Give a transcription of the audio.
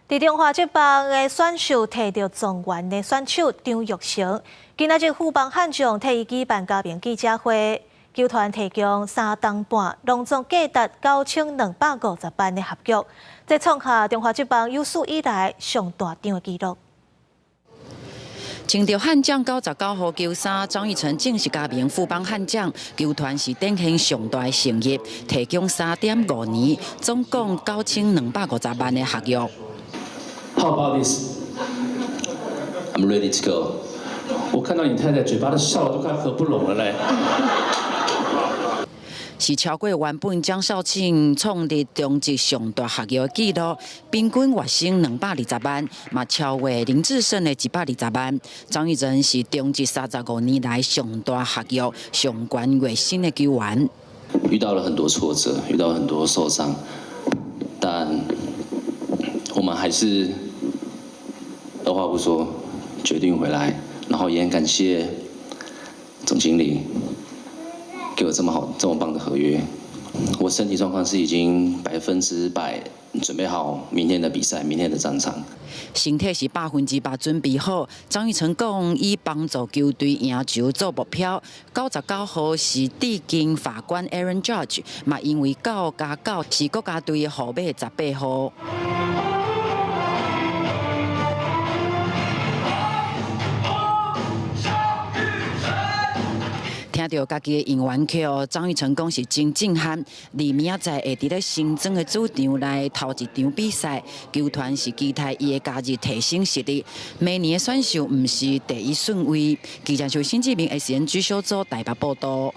佇中華職棒的選秀提著狀元的選手張育成，今仔日富邦悍將替伊舉辦加盟記者會，球團提供3冬半，攏總價值9250萬的合約，這創下中華職棒有史以來上大張的紀錄。穿著悍將99號球衫，張育成正式加盟富邦悍將，球團是展現上大的誠意，提供3.5年，總共9250萬的合約。 How about this? I'm ready to go. 我看到你太太嘴巴都笑得都快合不攏了嘞。是超過原本江少慶創立中職上大合約紀錄，平均月薪220萬，嘛超過林智勝的120萬。張育成是中職35年來上大合約、上懸月薪的球員。遇到了很多挫折，遇到很多受傷，但我們還是二話不說決定回來，然後也很感謝總經理給我這麼好、這麼棒的合約。我身體狀況是已經100%準備好明天的比賽，明天的戰場。身體是100%準備好。張育成講，以幫助球隊贏球做目標。99號是致敬法官 Aaron Judge，嘛因為9加9是國家隊號碼18號。聽著家己的應援曲，張育成講是真震撼。而明仔載會佇咧新莊的主場來頭一場比賽，球團是期待伊會加入提升實力。明年的選秀毋是第一順位。記者就新志明 SNG 小組台北報道。